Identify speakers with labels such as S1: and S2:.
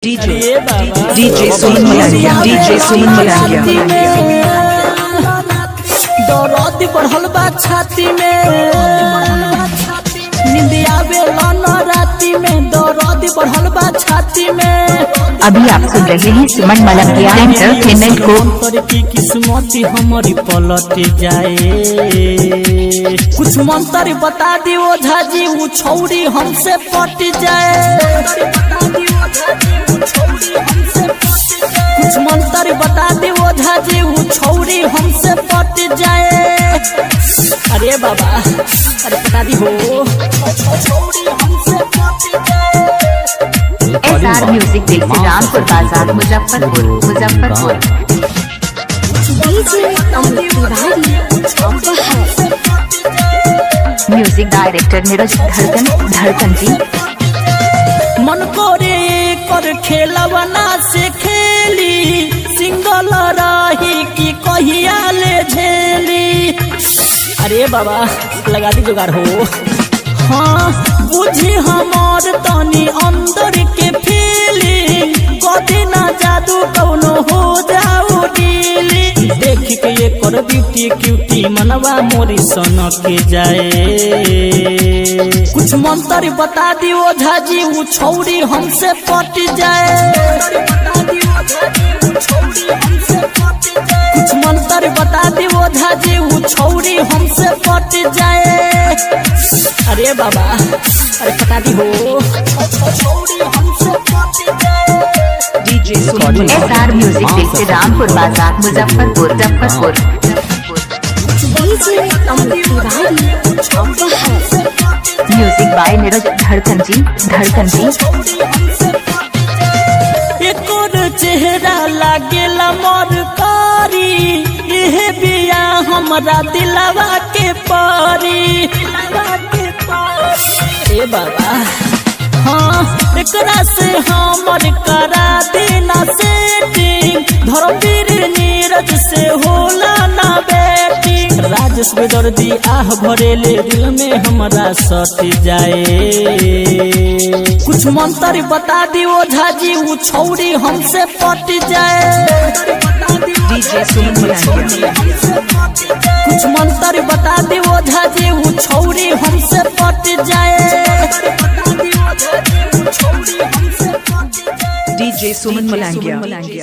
S1: DJ DJ Suman Malangia DJ Suman Malangia.
S2: दर्द बढ़ल बा छाती में, नींद आवेला न राती में, दर्द बढ़ल बा छाती में।
S3: अभी आप सुन रहे हैं सुमन मलंगिया एंटरटेनमेंट को।
S2: मंत्र की किस्मत हमारी पलट जाए, कुछ मंत्र बता दी ओझा जी उ छौरी हमसे पट जाए। कुछ मंत्र बता दी ओझा जी उ छौरी हमसे पट जाए। अरे बाबा, अरे बता दी हो छौरी हमसे पट जाए।
S3: एस आर म्यूजिक देसी रामपुर बाजार Muzaffarpur Muzaffarpur.
S4: DJ Amit Tiwari Aphar.
S3: Music director Neeraj Dhadkan Dhadkan ji.
S2: मन करे कर खेलवना से खेली, सिंगल रही कि कहिया ले झेली। अरे बाबा लगा दी जुगाड़ हो। हाँ बुझी हमार तनी अंदर के फीलिंग, कदी ना जादू कौनो हो जाऊ डीली। देख के ये कर ब्यूटी क्यूटी मनवा मोरी सन के जाए। कुछ मंत्र बता दी ओझा जी उ छौरी हमसे पट जाए। कुछ मंत्र बता दी ओझा जी उ छौरी हमसे पट जाए। अरे बाबा, अरे बता दी हो छौरी हमसे पट जाए।
S1: DJ Suman
S3: S R music देसी रामपुर बाजार Muzaffarpur Muzaffarpur.
S4: DJ Amit Tiwari Aphar.
S3: Music by Neeraj Dhadkan ji Dhadkan ji.
S2: एकर चेहरा लागेला मोर कारी, एह बिया हमरा दिलवा के परी। ए बाबा हाँ, एकरा से हमर करा देना सेटिंग, धर्मवीर नीरज से होला ना बेटिंग। राजेश बेदर्दी आह भरेले दिल में हमरा सट जाए। कुछ मंत्र बता दी ओझा जी उ छौरी हमसे पट जाए।
S1: डीजे सुमन मलंगिया
S2: कुछ मंत्र बता दी ओझा जी उ छौरी हमसे पट जाए।
S1: डीजे सुमन मलंगिया।